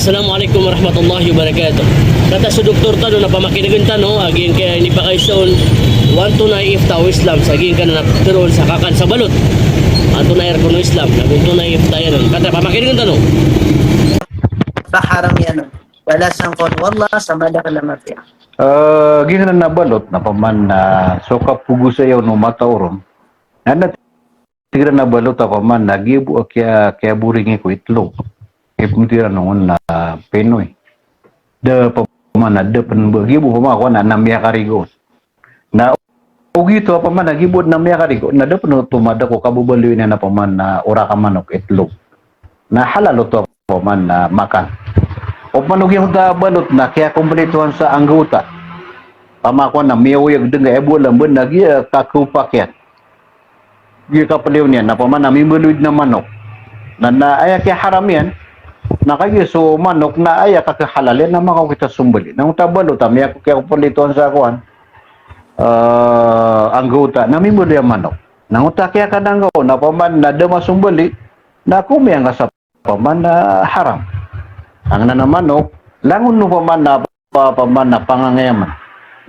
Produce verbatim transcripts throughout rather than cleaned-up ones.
Assalamu alaikum warahmatullahi wabarakatuh. Kata so doktor tano na pamakinegen tano, a giyangkaya inipakaiza on, o antonaa i ifta o Islam sa giyangkanan a ptharoon sa kakan sa balot. Antonaa i rokon o Islam, na antonaa i ifta iyan on. Kata pamakinegen tano. Paharam iyan on. Balasan kon o Allah sa madakl a mapiya. Eh, giyangkanan a balot, na paman na so kapogosaya on o mata o ron. Na tig iran a balot a paman na giya bo a kiya, kiyaboringi ko itlog. Ipmtiran on na pinoy. Da paman na da pn ba, giya bo paman ko na, na miyakarigo. Na ogaid to paman na giya bo na miyakarigo. Na da pn oto mada ko kababaloy niyan a paman na orak a manok, itlog. Na halal oto paman na makan. Opama o giyangkoto a balot na kiyakomplitohan sa anggawta. Pamakowan na miyaoyag dn ka aya bo a lamba na giya kakopak iyan. Giya kapliyo niyan, na paman na mimbaloy dn a manok. Na, na aya kiyaharam iyan, na kagiya so manok, na aya kakhalal iyan, na makaokit a sombali. Na oto a balot a miya, kiyakomplitohan sa kowan, eh, anggawta, na mimbaloy a manok. Na oto a kiyakan a anggawta, na paman na da masombali, na komiyanga sa paman na haram. Angkanan a manok, langon o paman na pa-, paman na pangangayaman.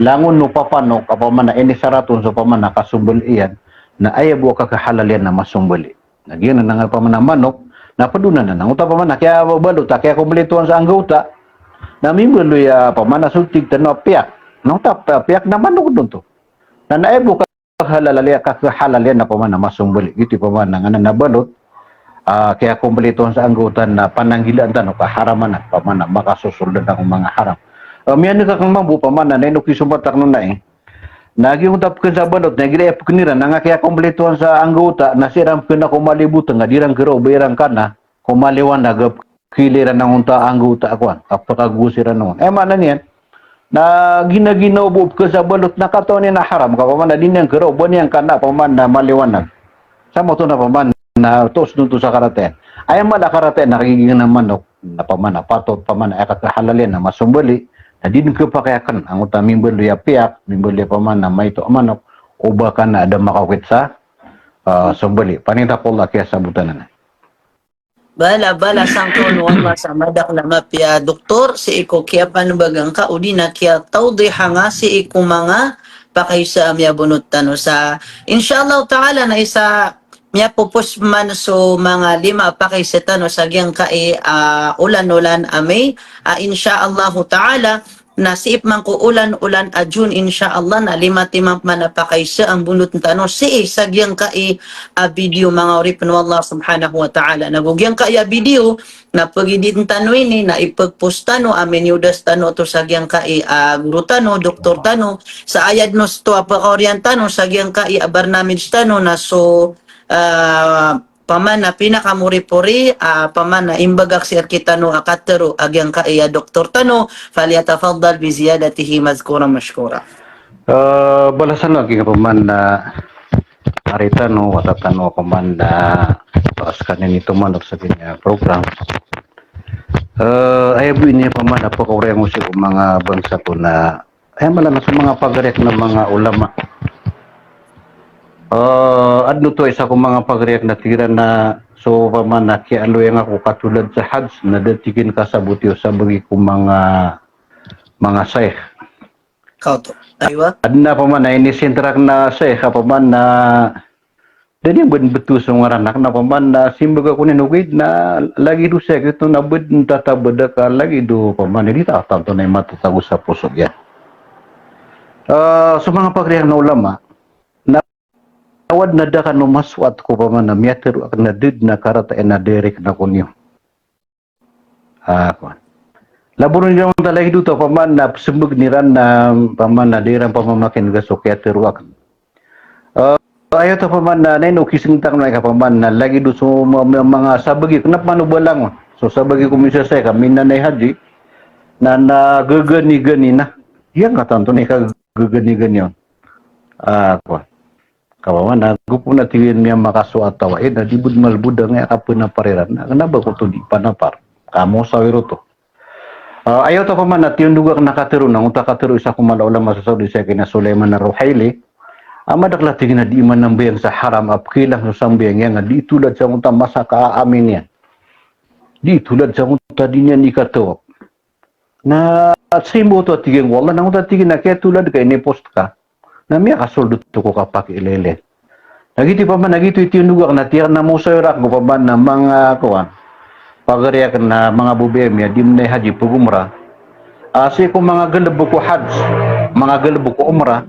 Langon o papanok, a paman na inisaraton so paman na kasombali iyan, na aya bo a kakhalal iyan na masombali. Na giyanan a paman na manok, na pd on anan. Na oto a paman na kiyabalot a kiyakomplitohan sa anggawta, na mimbaloy a paman na so tig tano a piyak. Na oto a piyak na manok dn oto. Na, na aya bo a kakhalal iyan, kakhalal iyan na paman na masombali. Giyoto i paman angkanan a balot, ah, kiyakomplitohan sa anggawta na pananggilaan tano ka haram anan, paman na makasosold anan ko manga haram. Eh, miyaneg akn mambo paman na ino kisompat akn on na, eh. Na giyangkoto a pkn sa balot, na igira aya pkn iran, na nga kiyakomplitohan sa anggawta, na sii ran pkn ko malibotan, ka di ran karaoba iran kana ko maliwanag a pkhailay iran angkoto a anggawta a kowan, a pkagos iran on. Aya maana niyan, na ginaginawa bo pkn sa balot na katawan iyan a haram, ka paman na di niyan karaoba niyan kana paman na maliwanag. Sama oto na paman na toos dn oto sa karata iyan. Aya mala a karata iyan na kagiya giyanan a manok, na paman na patot, paman na aya kakhalal iyan na masombali, na di dn khapakay akn angkoto a mimbaloy a piyak, mimbaloy a paman na maito a manok, o ba kana a da makaokit sa, ah, sombali. Panitakol a kiyasabotan anan. Bala, balasan kon o Allah sa madakl a mapiya, Doktor, sii ko kiyapanbagan ka, odi na kiyatawdiha nga sii ko manga pakaiza a miyabonot tano sa, insha Allah Ta'ala, na isa miyapopos man so manga lima a pakaiza tano sa giyangkai a olan-olan a May, a, insha Allah Ta'ala, na sii pman ko olan-olan a June, insha Allah, na lima timan pman a pakaiza a mbonotn tano sii sa giyangkai a video, manga oripn o Allah subhanahu wa ta'ala. Na go giyangkai a video na pagiditn tano ini, na ipagpost tano a miniyodas tano oto sa giyangkai a goro tano, doktor tano, sa aya dn osto a pkaoriyan tano sa giyangkai a barnamij tano na so, ah, paman na pinakamoripori, ah, paman na imbagak sii rkitano a katharo a giyangkai a doktor tano, falyatafaddal bi ziyadatihi madhkuran mashkura. Eh, balasan lagi nga paman na ari tano, wata tano paman na, eh, skaniyan i toman sa giya program. Eh, aya bo ini paman na pkaoriyan ko sii ko manga bangsa ko na Aya mala na so manga pagari akn a manga ulama. Eh, adn oto isa ko manga pagari akn na tig iran na so paman na kiyaaloy nga ko katolad sa Hajj na da tig iyan kasaboti o sabagi ko manga, manga shaykh. Kaoto. Aywa. Adn a paman na inisentral akn a shaykh a paman na Da niyan bn bto so ngaran akn a paman na simbag ako niyan ogaid na lagid o shaykh oto na bd ntatabad ka lagid o paman na di ta tanto na imatatago sa poso iyan. Ah, so manga pagari akn a ulama na oway na da kano masoat ko paman na miyatharo akn a da dn a karata iyan a direct na ko niyo. Ah, kowan. Laboron iran ta lagid oto paman na psmbagn iran na paman na di iran pamamakinega so kiyatharo akn. Ah, aya oto paman na ino kisngta akn ka paman na lagid o so ma-, ma-, manga sabagi, kna pman o ba langon. So sabagi ko misa shaykh a minanay haji na, na gaganigani na. Aya nga tanto na ikaganigani on. Ah, kowan. Ka paman na go pn a tig iyan miyamakasoat a taw a aya na di bd malbod angkaya kapnapar iran na kna ba ko oto di panapar. Ka mosawir oto. Ah, aya oto paman na tiyondog akn a katharo na oto a katharo isa ko mala a ulama sa Saudi sa kina Sulaiman Ar-Ruhaili. A madakl a tig iyan a di manambayang sa haram a pkhilang so sambayang iyan a di itolad sa oto a masa ka aamin iyan. di tolad sa ngota di niyan ikatawap. Na simbo oto a tig iyan ko Allah, na ngota tig iyan a kiyatolad ka, inipost ka, na miyakasold oto ko kapakiilaylay. Na giyoto pman, na giyoto i tiyondog akn a tig akn a mosayorak ko pman a manga kowan, pagari akn a manga babay ami a di mnay haji pag-umrah. A sii ko manga galbk o hajj, manga galbk o umrah,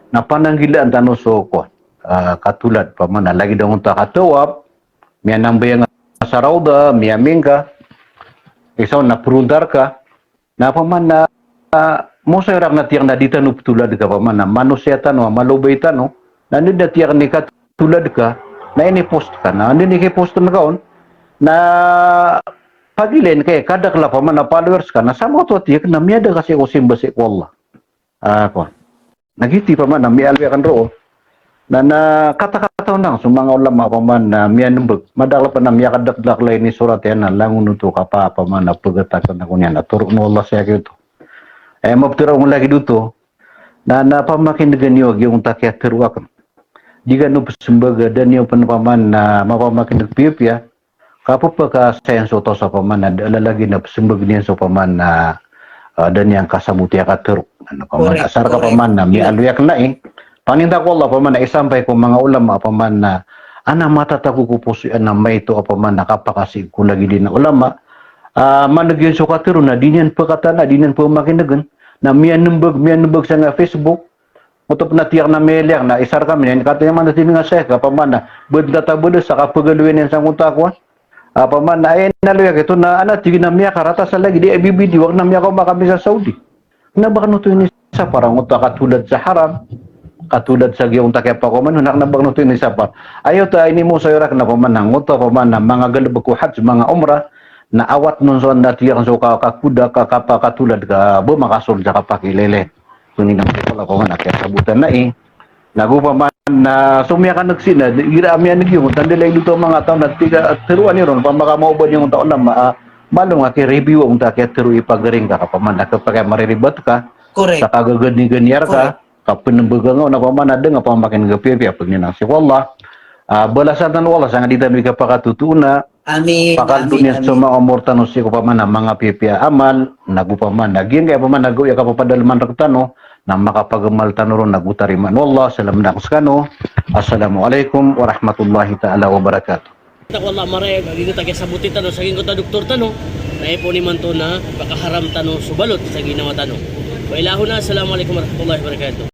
na pananggilaan tano so kowan, a, katolad pman a lagid angkoto a katawap, miyanambayang sa rawdah, miyamingka, isa on na prontar ka, na pman a, a, mosayorak na tig akn a di tano ptolad ka pman a manosiya tano a malobay tano, na anda dn a tig akn i katolad ka, na inipost ka, na anda dn i kipost ka on, na pagilayn ka i kadakl a pman a followers ka, na samanoto a tig akn a miyada ka sii ko simba sii ko Allah. A, kowan. Na giyoto pman a miyaaloy akn roo. Na, na katakataw nan so manga ulama pman a miyanmbag. Madakl pman a miyakadakdakl a inisorat iyan a langon oto kapa-, pman a pgtakn ako niyan a torok o Allah sii ko giyoto. E, maptero ako lagid oto. Na, na pamakinegen iyo a giyangkoto a kiyatharo akn. Di kano psmbag a da niyo pn pman a mapamakineg piyapiya. Kapphakasayan so taw sa pman a da a lagid a psmbag iyan so pman a, a, da niyan kasamoti a katharo. Ano pman a, correct, asar ka, correct, pman a miyaaloy akn ai. Paninta ko Allah pman a isampay ko manga ulama pman a, ana matatago ko poso iyan a maito a pman a kapakasii ko lagid iyan a ulama. A, maneg iyan so katharo na di niyan pkatan a, di niyan pmakinegen. Na miyanmbag, miyanmbag sangkai a Facebook. Oto pn a tig akn a miyailay akn a isa rkami na inikataya man a tig iyan a Sheikh, a pman a ba dn tatabada sa kapagaloya niyan sangkoto a kowan. A pman a aya inaloy akn oto na ana tig iyan a miyakarata sa lagid i, a bibidyo akn a miyakaoma kami sa Saudi. Kna ba kano oto inisapar angkoto a katolad sa haram, katolad sa giyangkoto a kiyapakoman, na kna ba kano oto inisapar. Aya oto a inimosayorak na pman a angkoto a pman a manga galbk o hajj, manga umrah, na awat non so anda tig akn so ka-, kakoda, ka-, kapakatolad ka, ba makasold sa kapakiilaylay. So ninang ko Allah pman a kiyasabotan ai. Na go pman a so miyakaneg sii na, igira a miyaneg iyo, tanda lagid oto a manga taw na tig a, tharoa niyo ron, pamakaoma o ba niyo oto a ulama, a, malo nga ki-review angkoto a kiyatharo i pagari ngka, ka pman a kapakay mariribat ka, correct, sa kagaganiganiya rka, correct, kapnmbaga nga on a pman a da nga pamakineg piyapiya, pagninang sii ko Allah. A, balasan tano o Allah sa nga di tano ikapakatotoona, amin, pakaldo niyan so manga omor tano sii ko pman a manga piyapiya a amal, na go pman a giyangkaya pman a gawii a kapapadalman rktano, na makapagamal tano ron na go tarimaan o Allah. Salam dn ako skano. Assalamu alaikum warahmatullahi ta'ala wabarakatuh. Tano ko Allah a marayag a giyangkoto a kiyasaboti tano sa giyangkoto a doktor tano, na ipoon imanto na pakaharam tano so balot sa ginawa tano. Wa ila huna, assalamu alaikum warahmatullahi wabarakatuh.